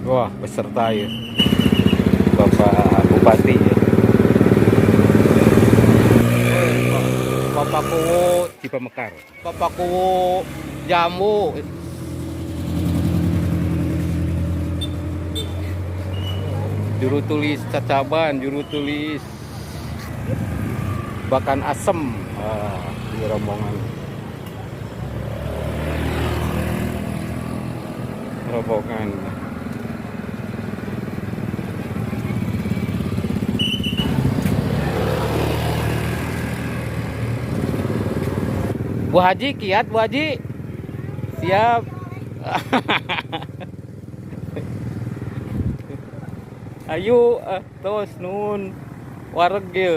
Wah, peserta ya. Bapak Bupati ya. Bapak Kuwu, Cipamekar. Bapak Kuwu jambu. Juru tulis cacaban, juru tulis bakan asem. Ah, ini rombongan. Rombongan. Bu Haji, kiat Bu Haji. Siap. Ayo, tos nun. Wareg ge.